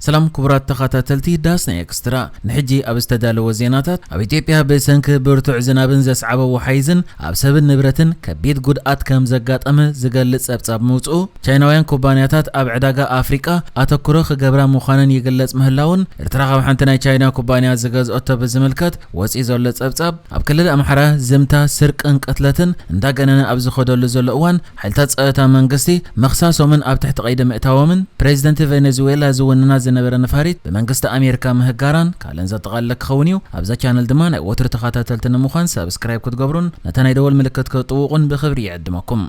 ሰላም ክቡራት ተኸታተልቲ ዳስ ናይ ኤክስትራ፣ ንሕጂ ኣብ ዝተዳለወ ዜናታት፣ ኣብ ኢትዮጵያ ብሰንኪ ብርቱዕ ዝናብን ዘስዓቦ ወሓይዝን ኣብ ሰብን ንብረትን ከቢድ ጉድኣት ከም ዘጋጠመ ዝገልጽ ጸብጻብ ምውጽኡ፣ ቻይናውያን ኩባንያታት ኣብ ዕዳጋ ኣፍሪቃ ኣተኩሮ ክገብራ ምዃነን ይግለጽ ምህላውን፣ ኤርትራ ካብ ሓንቲ ናይ ቻይና ኩባንያ ዝገዝኦቶ ብዝምልከት ወጺኡ ዘሎ ጸብጻብ፣ ኣብ ክልል ኣምሓራ ዝምታ፣ ስርቅን ቅትለትን እንዳገነነ ኣብ ዝኸደሉ ዘሎ እዋን፣ ሓይልታት ጸጥታ መንግስቲ ምኽሳሶምን ኣብ ትሕቲ ቀይዲ ምእታዎምን፣ ፕሬዚደንት ቬኔዙዌላ ዝውንና ዝነበረ ነፋሪት ብመንግስቲ ኣሜሪካ ምህጋራን ካልእን ዘጠቓለለ ክኸውን እዩ። ኣብዛ ቻነል ድማ ናይ ወትሩ ተኸታተልቲ ንምዃን ሳብስክራይብ ክትገብሩን ነታ ናይ ደወል ምልክት ክትጥውቑን ብኽብሪ ይዕድመኩም።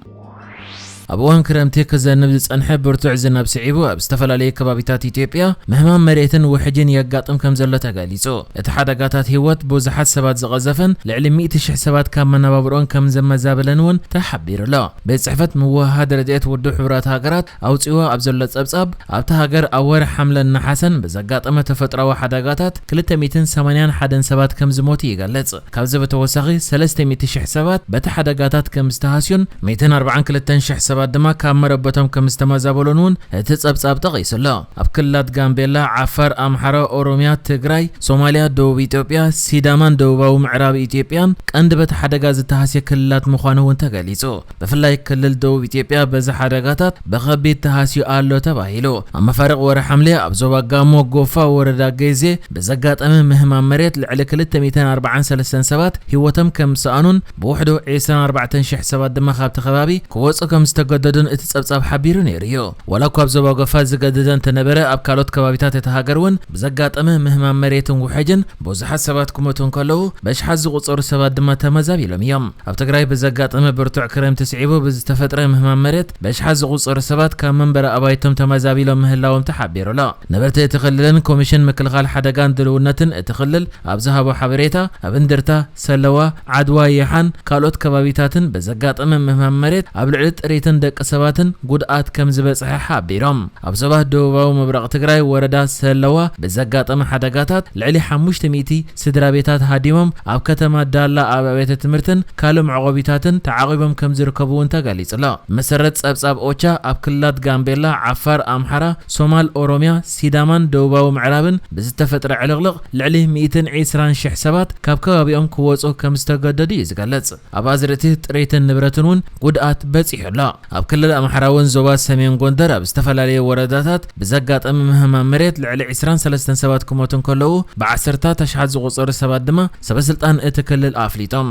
ኣብ እዋን ክረምቲ ክዘንብ ዝጸንሐ ብርቱዕ ዝናብ ስዒቡ፣ ኣብ ዝተፈላለዩ ከባቢታት ኢትዮጵያ ምህማም መሬትን ውሕጅን የጋጥም ከም ዘሎ ተገሊጹ። እቲ ሓደጋታት ህይወት ብዙሓት ሰባት ዝቐዘፈን ልዕሊ ሚእቲ ሽሕ ሰባት ካብ መነባብሮን ከም ዘመዛበለን እውን ተሓቢሩ ኣሎ። ቤት ጽሕፈት ምውህሃድ ረድኤት ውድብ ሕቡራት ሃገራት ኣውጺዎ ኣብ ዘሎ ጸብጻብ፣ ኣብታ ሃገር ኣብ ወርሒ ሓምለን ነሓሰን ብዘጋጠመ ተፈጥሮኣዊ ሓደጋታት ክልተ ሚእትን ሰማንያን ሓደን ሰባት ከም ዝሞቱ ይገልጽ። ካብዚ ብተወሳኺ ሰለስተ ሚእቲ ሽሕ ሰባት በቲ ሓደጋታት ከም ዝተሃስዩን ሚእትን ኣርባዓን ክልተን ሽሕ ሰባት ድማ ካብ መረበቶም ከም ዝተመዛበሉን እውን እቲ ጸብጻብ ጠቒሱ ኣሎ። ኣብ ክልላት ጋምቤላ፣ ዓፋር፣ ኣምሓራ፣ ኦሮምያ፣ ትግራይ፣ ሶማልያ፣ ደቡብ ኢትዮጵያ፣ ሲዳማን ደቡባዊ ምዕራብ ኢትዮጵያን ቀንዲ በቲ ሓደጋ ዝተሃስየ ክልላት ምዃኑ እውን ተገሊጹ። ብፍላይ ክልል ደቡብ ኢትዮጵያ በዚ ሓደጋታት ብኸቢድ ተሃስዩ ኣሎ ተባሂሉ። ኣብ መፋርቕ ወርሒ ሓምለ ኣብ ዞባ ጋሞ ጎፋ ወረዳ ጌዜ ብዘጋጠመ ምህማም መሬት ልዕሊ ክልተ ሚእትን ኣርባዓን ሰለስተን ሰባት ህይወቶም ከም ዝሰኣኑን ብውሕዱ ዕስራን ኣርባዕተን ሽሕ ሰባት ድማ ካብቲ ከባቢ ክወጹ ከም ዝተገደዱን እቲ ጸብጻብ ሓቢሩ ነይሩ እዩ። ዋላ እኳ ኣብ ዞባ ጎፋ ዝገደደ እንተነበረ፣ ኣብ ካልኦት ከባቢታት እታ ሃገር እውን ብዘጋጠመ ምህማም መሬትን ውሕጅን ብዙሓት ሰባት ክሞቱ እንከለዉ፣ በሽሓት ዝቑጸሩ ሰባት ድማ ተመዛቢሎም እዮም። ኣብ ትግራይ ብዘጋጠመ ብርቱዕ ክረምቲ ስዒቡ ብዝተፈጥረ ምህማም መሬት በሽሓት ዝቑጸሩ ሰባት ካብ መንበሪ ኣባይቶም ተመዛቢሎም ምህላዎም ተሓቢሩ ኣሎ። ነበርቲ እቲ ክልልን ኮሚሽን ምክልኻል ሓደጋን ድልውነትን እቲ ክልል ኣብ ዝሃቦ ሓበሬታ፣ ኣብ እንድርታ፣ ሰለዋ፣ ዓድዋ፣ የሓን ካልኦት ከባቢታትን ብዘጋጠመ ምህማም መሬት ኣብ ልዕሊ ጥሪትን ደቂ ሰባትን ጉድኣት ከም ዝበጽሐ ሓቢሮም። ኣብ ዞባ ደቡባዊ ምብራቕ ትግራይ ወረዳ ሰለዋ ብዘጋጠመ ሓደጋታት ልዕሊ ሓሙሽተ ሚእቲ ስድራ ቤታት ሃዲሞም፣ ኣብ ከተማ ዳላ ኣብ ኣብያተ ትምህርትን ካልእ መዕቆቢታትን ተዓቒቦም ከም ዝርከቡ እውን ተገሊጹ ኣሎ። መሰረት ጸብጻብ ኦቻ፣ ኣብ ክልላት ጋምቤላ፣ ዓፋር፣ ኣምሓራ፣ ሶማል፣ ኦሮምያ፣ ሲዳማን ደቡባዊ ምዕራብን ብዝተፈጥረ ዕልቕልቕ ልዕሊ ሚእትን ዕስራን ሽሕ ሰባት ካብ ከባቢኦም ክወጹ ከም ዝተገደዱ እዩ ዝገልጽ። ኣብ ኣዝርእቲ፣ ጥሪትን ንብረትን እውን ጉድኣት በጺሑ ኣሎ። ኣብ ክልል ኣምሓራ እውን ዞባ ሰሜን ጎንደር ኣብ ዝተፈላለዩ ወረዳታት ብዘጋጠመ ምህማም መሬት ልዕሊ ዕስራን ሰለስተን ሰባት ክሞቱ እንከለዉ፣ ብዓሰርታት ኣሽሓት ዝቑጸሩ ሰባት ድማ ሰበስልጣን እቲ ክልል ኣፍሊጦም።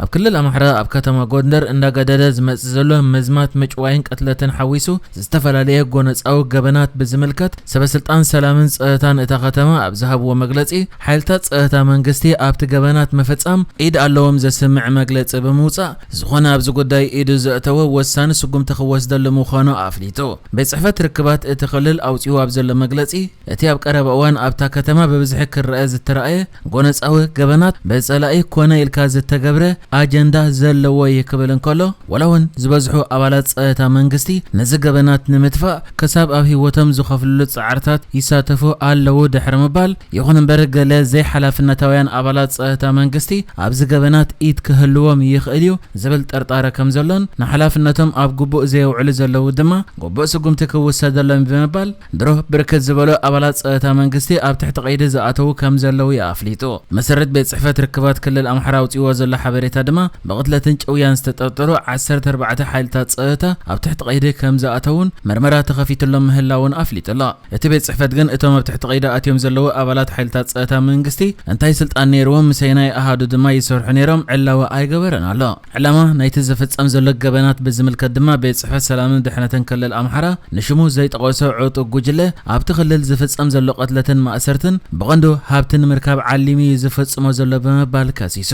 ኣብ ክልል ኣምሓራ ኣብ ከተማ ጎንደር እንዳገደደ ዝመጽእ ዘሎ ምዝማት፣ ምጭዋይን ቅትለትን ሓዊሱ ዝተፈላለየ ጎነጻዊ ገበናት ብዝምልከት ሰበስልጣን ሰላምን ጸጥታን እታ ከተማ ኣብ ዝሃብዎ መግለጺ፣ ሓይልታት ጸጥታ መንግስቲ ኣብቲ ገበናት ምፍጻም ኢድ ኣለዎም ዘስምዕ መግለጺ ብምውጻእ፣ ዝኾነ ኣብዚ ጉዳይ ኢዱ ዘእተወ ወሳኒ ስጉምቲ ክወስደሉ ምዃኑ ኣፍሊጡ። ቤት ጽሕፈት ርክባት እቲ ክልል ኣውጺኡ ኣብ ዘሎ መግለጺ፣ እቲ ኣብ ቀረባ እዋን ኣብታ ከተማ ብብዝሒ ክረአ ዝተራእየ ጎነጻዊ ገበናት ብጸላኢ ኮነ ኢልካ ዝተገብረ ኣጀንዳ ዘለዎ እዩ ክብል እንከሎ፣ ዋላ እውን ዝበዝሑ ኣባላት ጸጥታ መንግስቲ ነዚ ገበናት ንምጥፋእ ክሳብ ኣብ ህይወቶም ዝኸፍልሉ ጻዕርታት ይሳተፉ ኣለዉ ድሕሪ ምባል፣ ይኹን እምበር ገለ ዘይሓላፍነታውያን ኣባላት ጸጥታ መንግስቲ ኣብዚ ገበናት ኢድ ክህልዎም ይኽእል እዩ ዝብል ጥርጣረ ከም ዘሎን ንሓላፍነቶም ኣብ ግቡእ ዘየውዕሉ ዘለዉ ድማ ግቡእ ስጉምቲ ክውሰደሎም ብምባል፣ ድሮ ብርክት ዝበሉ ኣባላት ጸጥታ መንግስቲ ኣብ ትሕቲ ቀይዲ ዝኣተዉ ከም ዘለዉ እዩ ኣፍሊጡ። መሰረት ቤት ጽሕፈት ርክባት ክልል ኣምሓራ ኣውጺእዎ ዘሎ ሓበሬታ ድማ፣ ብቕትለትን ጭውያን ዝተጠርጠሩ ዓሰርተ ኣርባዕተ ሓይልታት ጸጥታ ኣብ ትሕቲ ቀይዲ ከም ዝኣተዉን መርመራ ተኸፊትሎም ምህላውን ኣፍሊጡ ኣሎ። እቲ ቤት ጽሕፈት ግን፣ እቶም ኣብ ትሕቲ ቀይዲ ኣትዮም ዘለዉ ኣባላት ሓይልታት ጸጥታ መንግስቲ እንታይ ስልጣን ነይርዎም፣ ምስ ኣየናይ ኣሃዱ ድማ ይሰርሑ ነይሮም፣ ዕላዊ ኣይገበረን ኣሎ። ዕላማ ናይቲ ዝፍጸም ዘሎ ገበናት ብዝምልከት ድማ፣ ቤት ጽሕፈት ሰላምን ድሕነትን ክልል ኣምሓራ ንሽሙ ዘይጠቐሶ ዕጡቕ ጉጅለ፣ ኣብቲ ክልል ዝፍጸም ዘሎ ቅትለትን ማእሰርትን ብቐንዱ ሃብቲ ንምርካብ ዓሊሙ እዩ ዝፍጽሞ ዘሎ ብምባል ከሲሱ።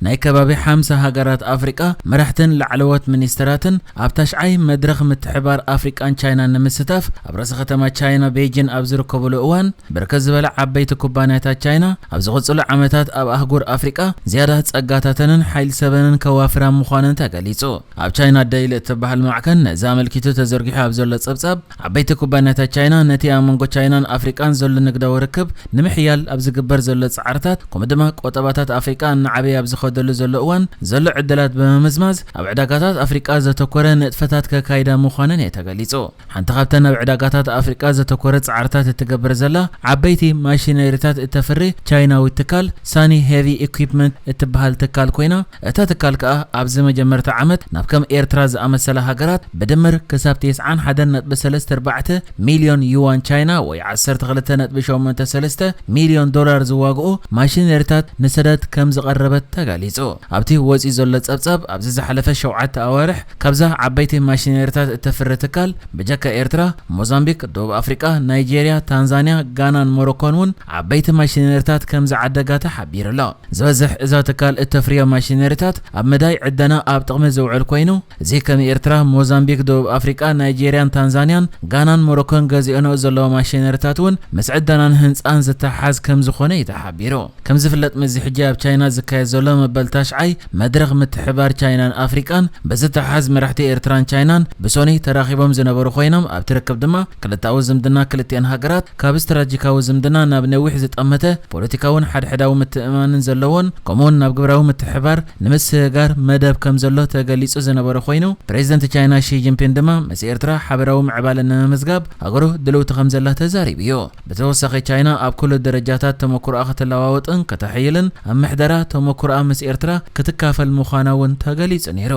ናይ ከባቢ ሓምሳ ሃገራት ኣፍሪቃ መራሕትን ላዕለዎት ሚኒስትራትን ኣብ ታሽዓይ መድረኽ ምትሕባር ኣፍሪቃን ቻይናን ንምስታፍ ኣብ ርእሰ ከተማ ቻይና ቤጂን ኣብ ዝርከብሉ እዋን፣ ብርክት ዝበላ ዓበይቲ ኩባንያታት ቻይና ኣብ ዝቕጽሉ ዓመታት ኣብ ኣህጉር ኣፍሪቃ ዝያዳ ጸጋታተንን ሓይሊ ሰበንን ከዋፍራ ምዃነን ተገሊጹ። ኣብ ቻይና ዴይሊ እትበሃል ማዕከን ነዚ ኣመልኪቱ ተዘርጊሑ ኣብ ዘሎ ጸብጻብ፣ ዓበይቲ ኩባንያታት ቻይና ነቲ ኣብ መንጎ ቻይናን ኣፍሪቃን ዘሎ ንግዳዊ ርክብ ንምሕያል ኣብ ዝግበር ዘሎ ጻዕርታት፣ ከምኡ ድማ ቆጠባታት ኣፍሪቃ እናዓበየ ኣብ ዝኸ ዝወደሉ ዘሎ እዋን ዘሎ ዕድላት ብምምዝማዝ ኣብ ዕዳጋታት ኣፍሪቃ ዘተኮረ ንጥፈታት ከካይዳ ምዃነን እዩ ተገሊጹ። ሓንቲ ካብተን ኣብ ዕዳጋታት ኣፍሪቃ ዘተኮረ ጻዕርታት እትገብር ዘላ ዓበይቲ ማሽነሪታት እተፍሪ ቻይናዊት ትካል ሳኒ ሄቪ ኢኩፕመንት እትበሃል ትካል ኮይና፣ እታ ትካል ከኣ ኣብዚ መጀመርታ ዓመት ናብ ከም ኤርትራ ዝኣመሰላ ሃገራት ብድምር ክሳብ ተስዓን ሓደን ነጥቢ ሰለስተ ኣርባዕተ ሚልዮን ዩዋን ቻይና ወይ ዓሰርተ ክልተ ነጥቢ ሸሞንተ ሰለስተ ሚልዮን ዶላር ዝዋግኡ ማሽነሪታት ንሰደድ ከም ዝቐረበት ተገሊጹ። ኣብቲ ወጺኡ ዘሎ ጸብጻብ፣ ኣብዚ ዝሓለፈ ሸውዓተ ኣዋርሕ ካብዛ ዓበይቲ ማሽነሪታት እተፍሪ ትካል ብጀካ ኤርትራ፣ ሞዛምቢክ፣ ደቡብ ኣፍሪቃ፣ ናይጄርያ፣ ታንዛንያ፣ ጋናን ሞሮኮን እውን ዓበይቲ ማሽነሪታት ከም ዝዓደጋ ተሓቢሩ ኣሎ። ዝበዝሕ እዛ ትካል እተፍርዮ ማሽነሪታት ኣብ መዳይ ዕደና ኣብ ጥቕሚ ዝውዕል ኮይኑ፣ እዚ ከም ኤርትራ፣ ሞዛምቢክ፣ ደቡብ ኣፍሪቃ፣ ናይጄርያን ታንዛንያን፣ ጋናን ሞሮኮን ገዚኦንኦ ዘለዋ ማሽነሪታት እውን ምስ ዕደናን ህንጻን ዝተሓዝ ከም ዝኾነ እዩ ተሓቢሩ። ከም ዝፍለጥ፣ ምስዚ ሕጂ ኣብ ቻይና ዝካየድ ዘሎ መበል ታሽዓይ መድረኽ ምትሕባር ቻይናን ኣፍሪቃን ብዝተሓዝ መራሕቲ ኤርትራን ቻይናን ብሶኒ ተራኺቦም ዝነበሩ ኮይኖም፣ ኣብቲ ርክብ ድማ ክልተኣዊ ዝምድና ክልቲአን ሃገራት ካብ ስትራቴጂካዊ ዝምድና ናብ ነዊሕ ዝጠመተ ፖለቲካውን ሓድሕዳዊ ምትእምማንን ዘለዎን፣ ከምኡውን ናብ ግብራዊ ምትሕባር ንምስግጋር መደብ ከም ዘሎ ተገሊጹ ዝነበረ ኮይኑ፣ ፕሬዚደንት ቻይና ሺ ጂንፒን ድማ ምስ ኤርትራ ሓበራዊ ምዕባለ ንምምዝጋብ ሃገሩ ድልውቲ ከም ዘላ ተዛሪቡ እዩ። ብተወሳኺ፣ ቻይና ኣብ ኩሉ ደረጃታት ተመኩሮኣ ከተለዋውጥን ከተሐይልን ኣብ ምሕደራ ተመኩሮኣ ምስ ኤርትራ ክትካፈል ምዃና እውን ተገሊጹ ነይሩ።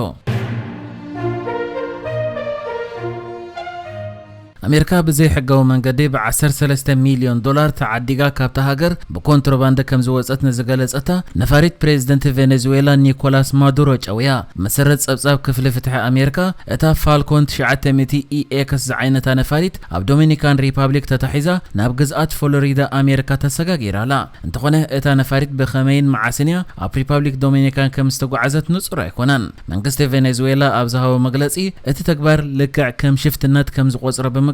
ኣሜሪካ ብዘይሕጋዊ መንገዲ ብ ዓሰርተ ሰለስተ ሚልዮን ዶላር ተዓዲጋ ካብታ ሃገር ብኮንትሮባንድ ከም ዝወጸት ንዝገለጸታ ነፋሪት ፕሬዚደንት ቬኔዙዌላ ኒኮላስ ማዱሮ ጨውያ። መሰረት ጸብጻብ ክፍሊ ፍትሒ ኣሜሪካ፣ እታ ፋልኮን ትሽዓተ ሚእቲ ኢ ኤክስ ዝዓይነታ ነፋሪት ኣብ ዶሚኒካን ሪፓብሊክ ተታሒዛ ናብ ግዝኣት ፍሎሪዳ ኣሜሪካ ተሰጋጊራ ኣላ። እንተኾነ፣ እታ ነፋሪት ብኸመይን መዓስን እያ ኣብ ሪፓብሊክ ዶሚኒካን ከም ዝተጓዓዘት ንጹር ኣይኮነን። መንግስቲ ቬኔዙዌላ ኣብ ዝሃቦ መግለጺ፣ እቲ ተግባር ልክዕ ከም ሽፍትነት ከም ዝቖጽሮ ብምግላጽ፣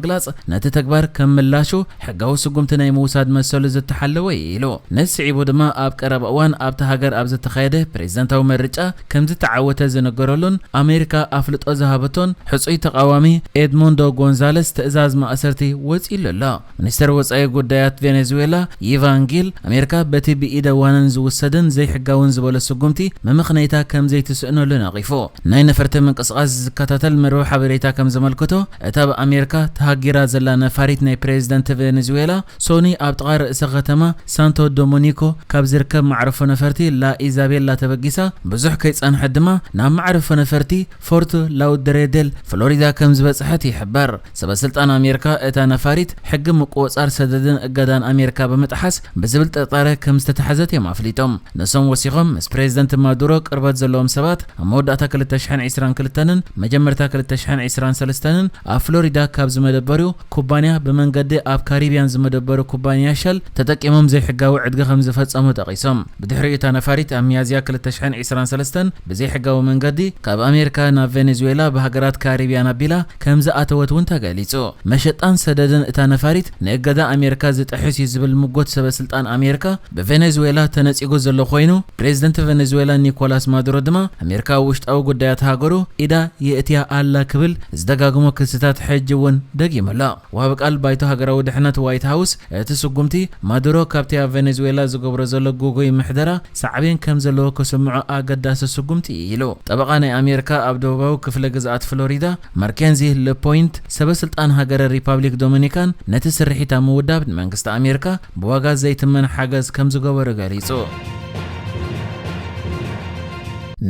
ነቲ ተግባር ከም ምላሹ ሕጋዊ ስጉምቲ ናይ ምውሳድ መሰሉ ዝተሓለወ እዩ ኢሉ። ነዚ ስዒቡ ድማ፣ ኣብ ቀረባ እዋን ኣብታ ሃገር ኣብ ዝተኻየደ ፕሬዚደንታዊ ምርጫ ከም ዝተዓወተ ዝነገረሉን ኣሜሪካ ኣፍልጦ ዝሃበቶን ሕጹይ ተቓዋሚ ኤድሞንዶ ጎንዛለስ ትእዛዝ ማእሰርቲ ወጺኡሉ ኣሎ። ሚኒስተር ወጻኢ ጉዳያት ቬኔዙዌላ ይቫን ጊል፣ ኣሜሪካ በቲ ብኢደ ዋነን ዝውሰድን ዘይሕጋውን ዝበሎ ስጉምቲ መመኽነይታ ከም ዘይትስእነሉ ነቒፉ። ናይ ነፈርቲ ምንቅስቓስ ዝከታተል መርበብ ሓበሬታ ከም ዘመልክቶ፣ እታ ብኣሜሪካ ተሃጊራ ዘላ ነፋሪት ናይ ፕሬዚደንት ቬኔዙዌላ ሶኒ ኣብ ጥቓ ርእሰ ከተማ ሳንቶ ዶሚኒኮ ካብ ዝርከብ መዕረፎ ነፈርቲ ላ ኢዛቤላ ተበጊሳ፣ ብዙሕ ከይጸንሐት ድማ ናብ መዕረፎ ነፈርቲ ፎርት ላውደሬዴል ፍሎሪዳ ከም ዝበጽሐት ይሕበር። ሰበ ስልጣን ኣሜሪካ፣ እታ ነፋሪት ሕጊ ምቁጽጻር ሰደድን እገዳን ኣሜሪካ ብምጥሓስ ብዝብል ጥርጣረ ከም ዝተታሕዘት እዮም ኣፍሊጦም። ንሶም ወሲኾም፣ ምስ ፕሬዚደንት ማዱሮ ቅርበት ዘለዎም ሰባት ኣብ መወዳእታ ክልተ ሽሕን ዕስራን ክልተን መጀመርታ ክልተ ሽሕን ዕስራን ሰለስተን ኣብ ፍሎሪዳ ካብ ዝመደበሩ ኩባንያ ብመንገዲ ኣብ ካሪቢያን ዝመደበሩ ኩባንያ ሸል ተጠቂሞም ዘይሕጋዊ ዕድጊ ከም ዝፈጸሙ ጠቒሶም። ብድሕሪኡ እታ ነፋሪት ኣብ ሚያዝያ ክልተ ሽሕን ዕስራን ሰለስተን ብዘይሕጋዊ መንገዲ ካብ ኣሜሪካ ናብ ቬኔዙዌላ ብሃገራት ካሪቢያን ኣቢላ ከም ዝኣተወት እውን ተገሊጹ። መሸጣን ሰደድን እታ ነፋሪት ንእገዳ ኣሜሪካ ዝጥሕስ እዩ ዝብል ምጎት ሰበ ስልጣን ኣሜሪካ ብቬኔዙዌላ ተነጺጉ ዘሎ ኮይኑ፣ ፕሬዚደንት ቬኔዙዌላ ኒኮላስ ማዱሮ ድማ ኣሜሪካ ኣብ ውሽጣዊ ጉዳያት ሃገሩ ኢዳ የእትያ ኣላ ክብል ዝደጋግሞ ክስታት ሕጂ እውን ደጊሙ ኣሎ። ወሃቢ ቃል ባይቶ ሃገራዊ ድሕነት ዋይት ሃውስ፣ እቲ ስጉምቲ ማዱሮ ካብቲ ኣብ ቬኔዙዌላ ዝገብሮ ዘሎ ግጉይ ምሕደራ ሳዕቤን ከም ዘለዎ ክስምዖ ኣገዳሲ ስጉምቲ እዩ ኢሉ። ጠበቓ ናይ ኣሜሪካ ኣብ ደቡባዊ ክፍለ ግዝኣት ፍሎሪዳ ማርኬንዚ ልፖይንት፣ ሰበ ስልጣን ሃገረ ሪፓብሊክ ዶሚኒካን ነቲ ስርሒት ኣብ ምውዳብ ንመንግስቲ ኣሜሪካ ብዋጋ ዘይትመን ሓገዝ ከም ዝገበሩ ገሊጹ።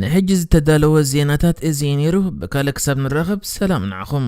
ንሕጂ ዝተዳለወ ዜናታት እዚ እዩ ነይሩ። ብካልእ ክሳብ ንራኸብ፣ ሰላም ንዓኹም።